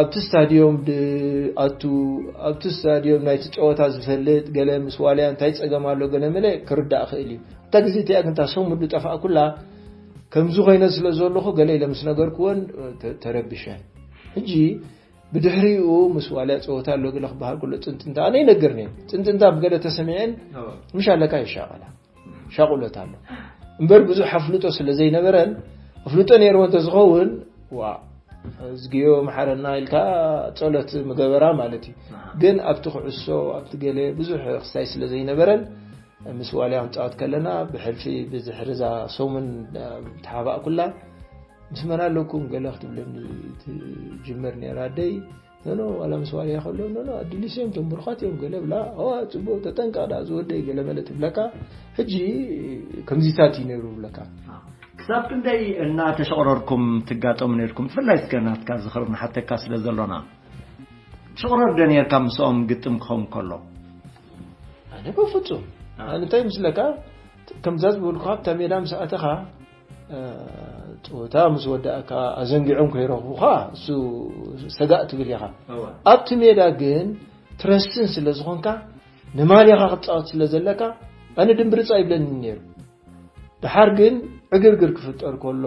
ኣብቲ ስታድዮም ድኣቱ፣ ኣብቲ ስታድዮም ናይቲ ጨወታ ዝፈልጥ ገለ ምስ ዋልያ እንታይ ጸገም ኣሎ ገለ መለ ክርዳእ ክእል እዩ። ኣብታ ግዜ እቲኣ ግን እታ ሰሙን ዝጠፍኣ ኩላ ከምዚ ኮይነ ስለ ዘለኹ ገለ ኢለ ምስ ነገርክወን ተ-፣ ተረቢሸ። ሕጂ ብድሕሪኡ ምስ ዋልያ ጸወታ ኣሎ ገለ ክበሃል ከሎ ጽንጥንታ ኣነ ይነግርኒ። ጽንጥንታ ብገለ ተሰሚዐን እወ። ምሽ ኣለካ ይሻቐላ። ሻቑለት ኣሎ። እምበር ብዙሕ ኣፍልጦ ስለ ዘይነበረን፣ ኣፍልጦ ነይርዎ እንተዝኸውን፣ ዋ፣ እዝግዮ መሓረና ኢልካ ጸሎት ምገበራ ማለት እዩ። ኣሃ። ግን ኣብቲ ኩዕሶ፣ ኣብቲ ገለ ብዙሕ ክስታይ ስለ ዘይነበረን፣ ምስ ዋልያ ክንጻወት ከለና፣ ብሕልፊ ብድሕሪ እዛ ሰሙን፣ እ፣ ተሓባእኩላ፣ ምስ መን ኣለኩም ገለ ክትብለኒ ትጅምር ነይራ ኣደይ። ኖኖ፣ ዋላ ምስ ዋልያ ከሎ፣ ኖኖ፣ ኣድሊስ እዮም፣ እቶም ብሩኻት እዮም፣ ገለ ብላ። ኦ፣ ጽቡቕ፣ ተጠንቀቕ ደኣ ዝወደይ፣ ገለ መለ ትብለካ። ሕጂ ከምዚታት እዩ ነይሩ ብለካ። ክሳብ ክንደይ እናተሸቕረርኩም ትጋጠሙ ነይርኩም? ብፍላይ እስከ ናትካ ዝኽሪ ንሓተካ ስለ ዘሎና። ትሽቕረር ዶ ነይርካ ምስኦም ግጥም ክኸውን ከሎ? ኣነ በፍጹም። ኣነ እንታይ ምስለካ፣ ከምዛ ዝበልኩኻ ኣብታ ሜዳ ምስ ኣተኻ፣ እ፣ ጸወታ ምስ ወዳእካ ኣዘንጊዖም ከይረኽቡኻ፣ እሱ ሰጋእ ትብል ኢኻ። እወ። ኣብቲ ሜዳ ግን ትረስን ስለ ዝኾንካ፣ ንማልያኻ ክትጻወት ስለ ዘለካ፣ ኣነ ድምብርጻ ይብለኒ ነይሩ። ደሓር ግን ዕግርግር ክፍጠር ከሎ፣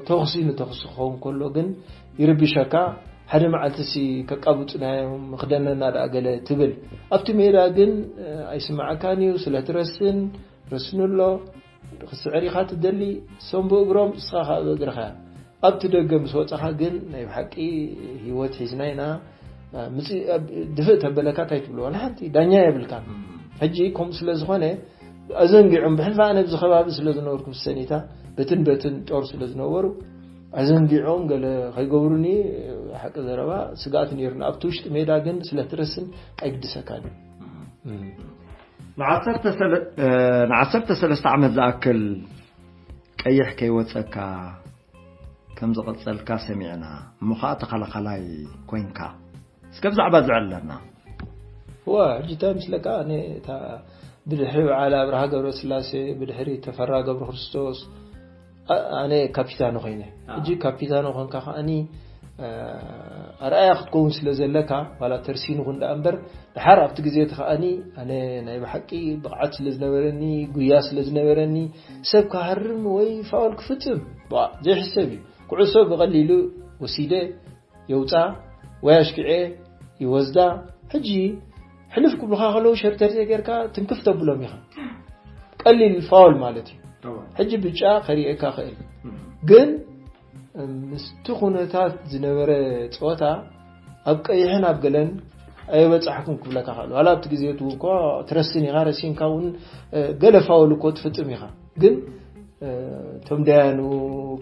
ተኹሲ ንተኹሲ ክኸውን ከሎ ግን ይርብሸካ። ሓደ መዓልቲ ሲ ከቃብጹና እዮም፣ ምኽደነና ደኣ ገለ ትብል። ኣብቲ ሜዳ ግን፣ እ፣ ኣይስምዓካን እዩ፣ ስለ ትረስን፣ ረስኑ ኣሎ። ክትስዕር ኢኻ ትደሊ፣ እሶም ብእግሮም፣ ንስኻ ኸኣ ብእግርኻ። ኣብቲ ደገ ምስ ወጻኻ ግን ናይ ብሓቂ ህይወት ሒዝና ኢና። ምጽ-፣ ኣብ-፣ ድፍእ ተበለካ እንታይ ትብሎ? ዋላ ሓንቲ ዳኛ የብልካን። እም። ሕጂ ከምኡ ስለ ዝኾነ ኣዘንጊዖም፣ ብሕልፊ ኣነ ኣብዚ ከባቢ ስለ ዝነበርኩ ምስ ሰኒታ፣ በትን በትን ጦር ስለ ዝነበሩ፣ ኣዘንጊዖም ገለ ከይገብሩኒ፣ ሓቂ ዘረባ ስግኣት ነይሩኒ። ኣብቲ ውሽጢ ሜዳ ግን ስለ ትረስን ኣይግድሰካን እዩ። እም። እም። ንዓሰርተ ሰለ-፣ እ፣ ንዓሰርተ ሰለስተ ዓመት ዝኣክል ቀይሕ ከይወጸካ ከም ዝቐጸልካ ሰሚዕና፣ እሞ ኸኣ ተኸላኻላይ ኮይንካ። እስከ ብዛዕባ እዚ ዕለና። እዋ፣ ሕጂ እንታይ ምስለካ፣ ኣነ እታ ብድሕሪ በዓል ኣብርሃ ገብረስላሴ፣ ብድሕሪ ተፈራ ገብረክርስቶስ፣ ኣ-፣ ኣነ ካፒታኖ ኮይነ። ኣዎ። ሕጂ ካፒታኖ ኮንካ ከኣኒ፣ እ፣ ኣርኣያ ክትከውን ስለ ዘለካ፣ ዋላ ተርሲኑ ኩን ደኣ እምበር፣ ድሓር ኣብቲ ግዜ እቲ ከኣኒ፣ ኣነ ናይ ብሓቂ ብቕዓት ስለ ዝነበረኒ፣ ጉያ ስለ ዝነበረኒ፣ ሰብ ክሃርም ወይ ፋውል ክፍጽም፣ ባ፣ ዘይሕሰብ እዩ። ኩዕሶ ብቐሊሉ ወሲደ የውጻ ወይ ኣሽኪዐ ይወስዳ። ሕጂ ሕልፍ ክብሉኻ ከለዉ ሸርተርተ ጌርካ ትንክፍ ተብሎም ኢኻ። ቀሊል ፋውል ማለት እዩ። እወ። ሕጂ ብጫ ከሪኤካ ኽእል። እም። ግን ምስቲ ኩነታት ዝነበረ ጸወታ ኣብ ቀይሕን ኣብ ገለን ኣየበጻሕኩን ክብለካ ኽእል። ዋላ ኣብቲ ግዜ እቲ እውን እኮ ትረስን ኢኻ፣ ረሲንካ እውን፣ እ፣ ገለ ፋውል እኮ ትፍጽም ኢኻ። ግን፣ እ፣ እቶም ደያኑ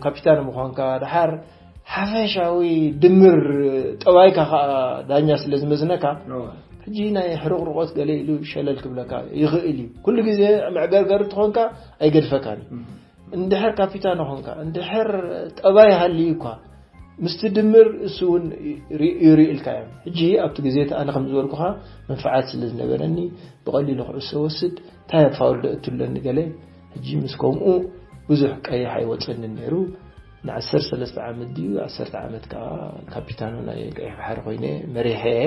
ካፒታን ምዃንካ፣ ደሓር ሓፈሻዊ ድምር ጠባይካ ኸኣ ዳኛ ስለ ዝመዝነካ፣ እወ። ሕጂ ናይ ሕርቕርቖት ገለ ኢሉ ሸለል ክብለካ ይኽእል እዩ። ኩሉ ግዜ መዕገርገር እንተኾንካ ኣይገድፈካን እዩ። እም። እንድሕር ካፒታን ኾንካ፣ እንድሕር ጠባይ ሃልዩ እኳ፣ ምስቲ ድምር እሱ እውን ይሪ-፣ ይሪእልካ እዮም። ሕጂ ኣብቲ ግዜ እቲ ኣነ ከም ዝበልኩኻ መንፍዓት ስለ ዝነበረኒ፣ ብቐሊሉ ኩዕሶ ወስድ፣ እንታይ ኣብ ፋውል ዶ እትብለኒ ገለ። ሕጂ ምስ ከምኡ ብዙሕ ቀይሕ ኣይወጸንን ነይሩ። ንዓሰርተ ሰለስተ ዓመት ድዩ፣ ዓሰርተ ዓመት ከኣ ካፒታኖ ናይ ቀይሕ ባሕሪ ኮይነ መሪሐ እየ።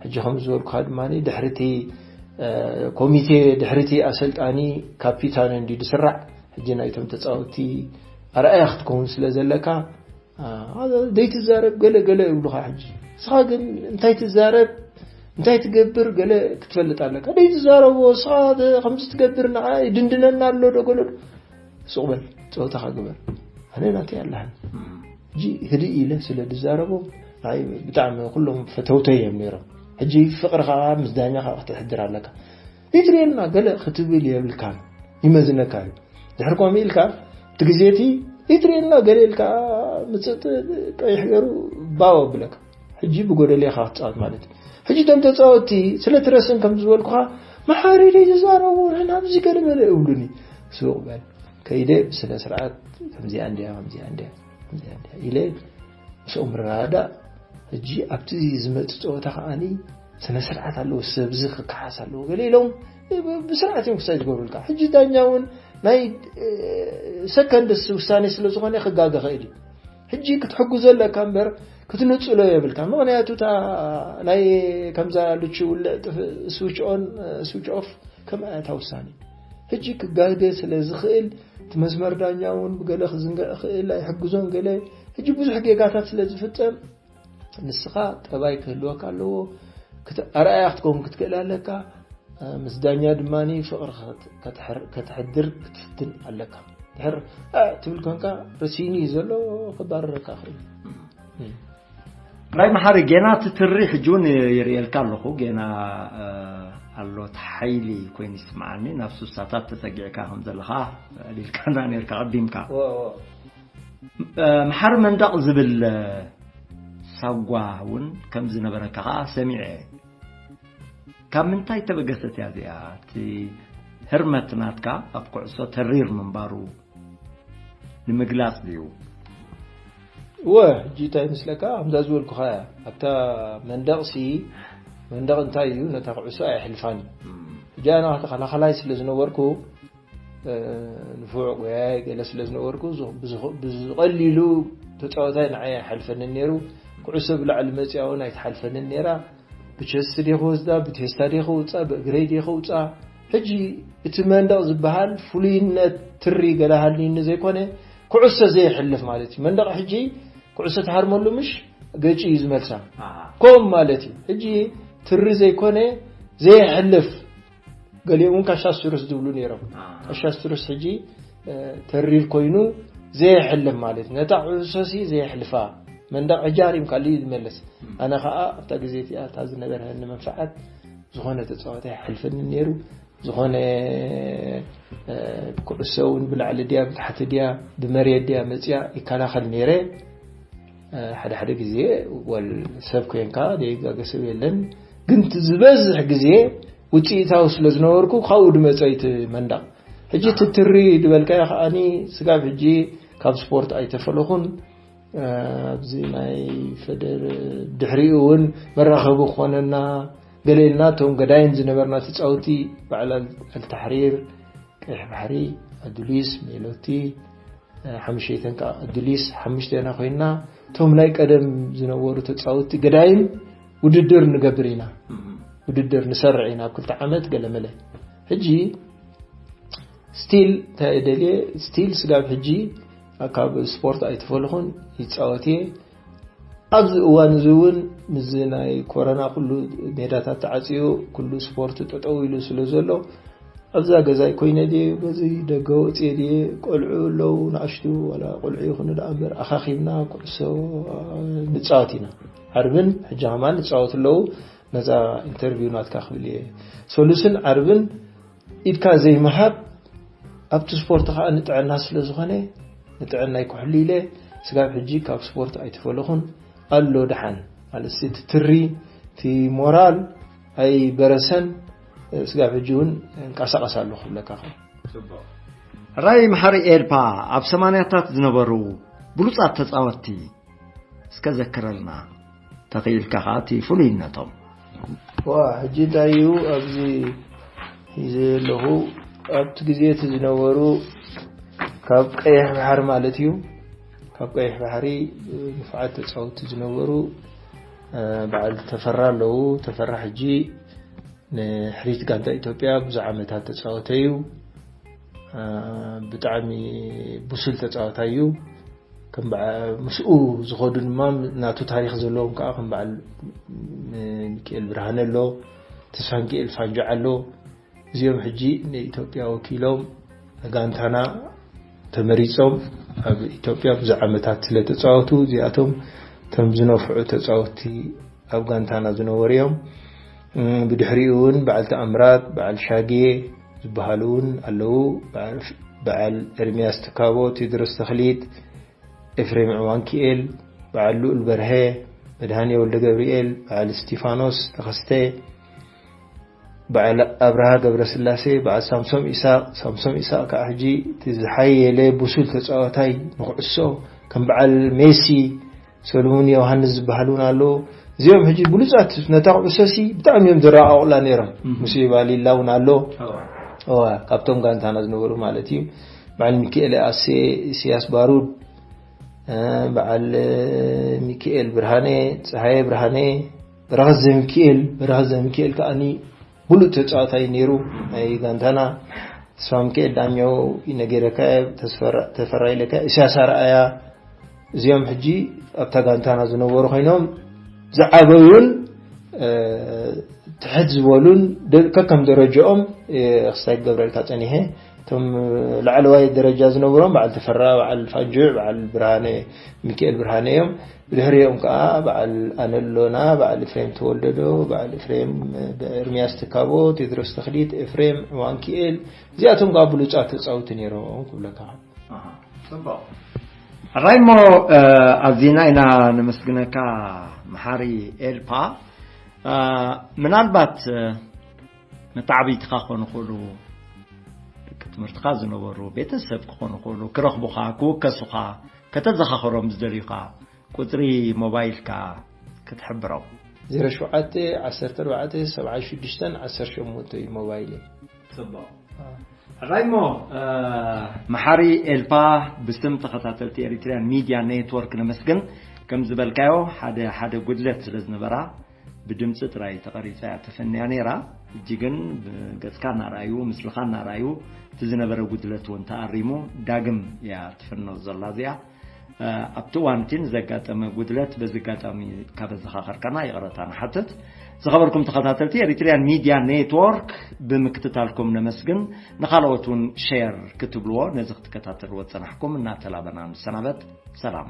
ሕጂ ከም ዝበልኩኻ ድማ ድሕሪቲ፣ እ፣ ኮሚቴ፣ ድሕሪቲ ኣሰልጣኒ ካፒታኖ እንድዩ ዝስራዕ። ሕጂ ናይቶም ተጻወትቲ ኣርኣያ ክትከውን ስለ ዘለካ፣ ኣ፣ ዘይትዛረብ ገለ ገለ ይብሉኻ። ሕጂ ንስኻ ግን እንታይ ትዛረብ፣ እንታይ ትገብር ገለ ክትፈልጥ ኣለካ። ዘይትዛረቦ ንስኻ ተ-፣ ከምዚ ትገብር ንዓ ይድንድነና ኣሎ ዶ ገለ ዶ? ሱቕ በል፣ ጸወታኻ ግበር። ኣነ ናተይ ኣለሃን። ሕጂ ህድእ ኢለ ስለ ዝዛረቦም ንዓይ ብጣዕሚ ኩሎም ፈተውተይ እዮም ነይሮም። ሕጂ ፍቕርኻ ምስ ዳኛኻ ክትሕድር ኣለካ። ዘይትርእየና ገለ ክትብል የብልካን፣ ይመዝነካ እዩ። ድሕሪ ከምኡ ኢልካ፣ እቲ ግዜ እቲ ዘይትርእየና ገለ ኢልካ፣ ምጽእ ቀይሕ ገይሩ ባው ኣብለካ። ሕጂ ብጎደል ኢኻ ክትጻወት ማለት እዩ። ሕጂ እቶም ተጻወትቲ ስለ ትረስን ከም ዝበልኩኻ፣ መሓሪ ኢለ ዝዛረቡ ንሕና ኣብዚ ገለ መለ ይብሉኒ። ሱቕ በል ከይደ ብስነ ስርዓት ከምዚኣ እንድያ ከምዚኣ እንድያ ከምዚኣ እንድያ ኢለ ምስኦም ርዳእ። ሕጂ ኣብቲ ዝመጽእ ጸወታ ከዓኒ ስነ ስርዓት ኣለዎ፣ ሰብዚ ክከሓስ ኣለዎ ገለ ኢሎም ብስርዓት እዮም ክሳይ ዝገብሩልካ። ሕጂ ዳኛ እውን ናይ ሰከንድስ ውሳኔ ስለ ዝኾነ ክጋገ ኽእል እዩ። ሕጂ ክትሕጉዞ ኣለካ እምበር ክትንጽሎ የብልካ። ምኽንያቱ እታ ናይ ከምዛ ልቹ ውልዕ ጥፍ ስዊች ኦን ስዊች ኦፍ ከምኣ እያ እታ ውሳኔ። ሕጂ ክጋገ ስለ ዝኽእል እቲ መስመር ዳኛ እውን ብገለ ክዝንግዕ ክእል ኣይሕግዞን ገለ። ሕጂ ብዙሕ ጌጋታት ስለ ዝፍጸም ንስኻ ጠባይ ክህልወካ ኣለዎ። ኣርኣያ ክትከውን ክትክእል ኣለካ። ምስ ዳኛ ድማ ፍቕሪ ከተሕድር ክትፍትን ኣለካ። ድሕር ትብል ኮንካ ረሲኒ ዘሎ ክባረረካ ክእል። ናይ መሓሪ ጌና ትትሪ ሕጂ እውን ይርእየልካ ኣለኹ። ጌና ኣሎ ሓይሊ ኮይኑ ይስምዓኒ። ናብ ሱሳታት ተጸጊዕካ ከም ዘለኻ ሊልካና ነርካ ቀዲምካ። መሓሪ መንዳቕ ዝብል ሳጓ እውን ከም ዝነበረካ ከዓ ሰሚዐ። ካብ ምንታይ ተበገሰት እያ እዚኣ? እቲ ህርመት ናትካ ኣብ ኩዕሶ ተሪር ምንባሩ ንምግላጽ ድዩ? እወ፣ ሕጂ እንታይ ይመስለካ፣ ከምዛ ዝበልኩኻ እያ። ኣብታ መንደቕሲ፣ መንደቕ እንታይ እዩ፣ ነታ ኩዕሶ ኣየሕልፋን እዩ። ሕጂ ኣነ ተኸላኸላይ ስለ ዝነበርኩ፣ ንፉዕ ጎያይ ገለ ስለ ዝነበርኩ፣ ብዝቐሊሉ ተፃወታይ ንዓይ ኣይሓልፈንን ነይሩ። ኩዕሶ ብላዕሊ መፅያ እውን ኣይትሓልፈንን ነይራ። ብቸስት ድየ ክወስዳ፣ ብቴስታ ድየ ከውፃ፣ ብእግረይ ድየ ከውፃ። ሕጂ እቲ መንደቕ ዝበሃል ፍሉይነት ትሪ ገለ ሃልዩኒ ዘይኮነ፣ ኩዕሶ ዘየሕልፍ ማለት እዩ። መንደቕ ሕጂ ኩዕሶ ትሃርመሉ ምሽ ገጭ እዩ ዝመልሳ። ከምኡ ማለት እዩ። ሕጂ ትሪ ዘይኮነ ዘየሕልፍ፣ ገሊኦም እውን ካሻ ስትሩስ ዝብሉ ነይሮም። ካሻ ስትሩስ ሕጂ ተሪር ኮይኑ ዘየሕልፍ ማለት እዩ። ነታ ኩዕሶሲ ዘየሕልፋ መንደቕ ሕጂ ሃሪምካሉ እዩ ዝመለስ። ኣነ ከዓ ኣብታ ግዜ እቲኣ እታ ዝነበረኒ መንፍዓት ዝኾነ ተፃዋታይ ኣይሓልፈኒ ነይሩ። ዝኾነ ኩዕሶ እውን ብላዕሊ ድያ ብታሕቲ ድያ ብመሬት ድያ መፅያ ይከላኸል ነይረ። ሓደ ሓደ ግዜ ወል ሰብ ኮይንካ ደይጋገ ሰብ የለን፣ ግን ዝበዝሕ ግዜ ውፅኢታዊ ስለ ዝነበርኩ ካብኡ ድመፀ እቲ መንደቕ። ሕጂ ትትሪ ዝበልካዮ ከዓኒ ስጋብ ሕጂ ካብ ስፖርት ኣይተፈለኹን። ኣብዚ ናይ ፈደር ድሕሪኡ እውን መራኸቢ ክኾነና ገለ ኢልና እቶም ገዳይም ዝነበርና ተፃውቲ በዓል ኣልተሕሪር፣ ቀይሕ ባሕሪ፣ ኣዱሊስ፣ ሜሎቲ፣ ሓሙሸይተን ከዓ ኣዱሊስ ሓሙሽተና ኮይንና እቶም ናይ ቀደም ዝነበሩ ተፃውቲ ገዳይም ውድድር ንገብር ኢና። ውድድር ንሰርዕ ኢና ኣብ ክልተ ዓመት ገለመለ። ሕጂ ስቲል እንታይ ደልየ ስቲል ስጋብ ሕጂ ካብ ስፖርት ኣይተፈልኹን ይፃወት እየ። ኣብዚ እዋን እዚ እውን ምስዚ ናይ ኮረና ኩሉ ሜዳታት ተዓፅዩ ኩሉ ስፖርት ጠጠው ኢሉ ስለ ዘሎ ኣብዛ ገዛይ ኮይነ ድየ በዚ ደገ ወፅየ ድየ ቆልዑ ኣለዉ ንኣሽቱ ዋላ ቆልዑ ይኹኑ ደኣ እምበር ኣኻኺብና ኩዕሶ ንፃወት ኢና። ዓርብን ሕጂ ከማን ንፃወት ኣለዉ። ነዛ ኢንተርቪው ናትካ ክብል እየ። ሰሉስን ዓርብን ኢድካ ዘይምሃብ ኣብቲ ስፖርት ከዓ ንጥዕና ስለ ዝኾነ ንጥዕናይ ክሕሉ ኢለ ስጋብ ሕጂ ካብ ስፖርት ኣይተፈለኹን። ኣሎ ደሓን ማለት እቲ ትሪ እቲ ሞራል ኣይበረሰን። ስጋብ ሕጂ እውን እንቀሳቐስ ኣለኹ ክብለካ። ራይ መሓሪ ኤልፓ ኣብ ሰማንያታት ዝነበሩ ብሉፃት ተፃወትቲ እስከ ዘክረልና ተኽኢልካ ከዓ እቲ ፍሉይነቶም። ዋ ሕጂ እንታይ እዩ ኣብዚ ሒዘ ኣለኹ ኣብቲ ግዜ እቲ ዝነበሩ ካብ ቀይሕ ባሕሪ ማለት እዩ። ካብ ቀይሕ ባሕሪ ንፉዓት ተፃወትቲ ዝነበሩ በዓል ተፈራ ኣለዉ። ተፈራ ሕጂ ንሕሪት ጋንታ ኢትዮጵያ ብዙሕ ዓመታት ተፃወተ እዩ። ብጣዕሚ ብሱል ተፃወታይ እዩ። ከም ምስኡ ዝኸዱ ድማ ናቱ ታሪክ ዘለዎም ከዓ ከም በዓል ሚካኤል ብርሃነ ኣሎ፣ ተስፋ ሚካኤል ፋንጃ ኣሎ። እዚኦም ሕጂ ንኢትዮጵያ ወኪሎም ንጋንታና ተመሪፆም ኣብ ኢትዮጵያ ብዙሕ ዓመታት ስለ ተፃወቱ እዚኣቶም ከም ዝነፍዑ ተፃወቲ ኣብ ጋንታና ዝነበሩ እዮም። ብድሕሪኡ እውን በዓል ተኣምራት፣ በዓል ሻጌ ዝበሃሉ እውን ኣለዉ። በዓል ኤርሚያስ ትካቦ፣ ቴድሮስ ተኽሊት፣ ኤፍሬም ዕዋንኪኤል፣ በዓል ልኡል በርሀ፣ መድሃኔ ወልደ ገብርኤል፣ በዓል እስቲፋኖስ ተኸስተ፣ በዓል ኣብርሃ ገብረስላሴ፣ በዓል ሳምሶም ኢሳቅ። ሳምሶም ኢሳቅ ከዓ ሕጂ እቲ ዝሓየለ ብሱል ተፃዋታይ ንኩዕሶ፣ ከም በዓል ሜሲ፣ ሰለሙን ዮሃንስ ዝበሃል እውን ኣሎ። እዚኦም ሕጂ ብሉፃት ነታ ኩዕሶ ሲ ብጣዕሚ እዮም ዝረቃቁላ ነይሮም። ምስ ባሊላ እውን ኣሎ። እዋ፣ ካብቶም ጋንታና ዝነበሩ ማለት እዩ። በዓል ሚካኤል ኣሴ፣ ኢሳያስ ባሩድ፣ በዓል ሚካኤል ብርሃነ፣ ፀሃየ ብርሃነ፣ በረኸት ዘሚካኤል። በረኸት ዘሚካኤል ከዓኒ ብሉፅ ተፃዋታይ ነይሩ ናይ ጋንታና። ተስፋ ሚካኤል ዳኛው፣ ይነገረካ፣ ተፈራ ኢለካ፣ ኢሳያስ ኣርኣያ፣ እዚኦም ሕጂ ኣብታ ጋንታና ዝነበሩ ኮይኖም ዝዓበዩን ትሕት ዝበሉን፣ ከከም ደረጃኦም ክስታይ ክገብረልካ ፀኒሐ። እቶም ላዕለዋይ ደረጃ ዝነበሮም በዓል ተፈራ፣ በዓል ፋጁዕ፣ በዓል ብርሃነ፣ ሚካኤል ብርሃነ እዮም። ብድሕሪኦም ከዓ በዓል ኣነሎና፣ በዓል ኤፍሬም ተወልደዶ፣ በዓል ኤፍሬም፣ ኤርሚያስ ትካቦ፣ ቴድሮስ ተኽሊት፣ ኤፍሬም ዋንኪኤል፣ እዚኣቶም ከዓ ብሉፃት ተፃውቲ ነይሮም ክብለካ። ፅቡቅ። ሕራይ እሞ ኣዚና ኢና ነመስግነካ መሓሪ ኤልፓ። ምናልባት መተዓብይትኻ ክኾኑ ይኽእሉ፣ ደቂ ትምህርትኻ ዝነበሩ ቤተሰብ ክኾኑ ይኽእሉ፣ ክረኽቡኻ፣ ክውከሱኻ፣ ከተዘኻኽሮም ዝደልዩኻ ቁፅሪ ሞባይልካ ክትሕብሮም። ዜሮ ሸውዓተ ዓሰርተ ኣርባዕተ ሰብዓ ሽዱሽተ ዓሰርተ ሸሞንተ እዩ ሞባይለይ። ፅቡቕ። ሕራይ እሞ መሓሪ ኤልፓ፣ ብስም ተኸታተልቲ ኤሪትሪያን ሚድያ ኔትወርክ ነመስግን። ከም ዝበልካዮ ሓደ ሓደ ጉድለት ስለ ዝነበራ ብድምፂ ጥራይ ተቐሪፃ እያ ተፈንያ ነይራ። ሕጂ ግን ብገፅካ እናረኣዩ ምስልኻ እናረኣዩ እቲ ዝነበረ ጉድለት እውን ተኣሪሙ ዳግም እያ ትፍኖ ዘላ እዚኣ። ኣብቲ እዋን እቲ ንዘጋጠመ ጉድለት በዚ ኣጋጣሚ ካብ ኣዘኻኸርካና ይቕረታ ንሓትት። ዝኸበርኩም ተኸታተልቲ ኤሪትሪያን ሚድያ ኔትወርክ ብምክትታልኩም ነመስግን። ንኻልኦት እውን ሼር ክትብልዎ ነዚ ክትከታተልዎ ዝጸናሕኩም እናተላበና ንሰናበት። ሰላም።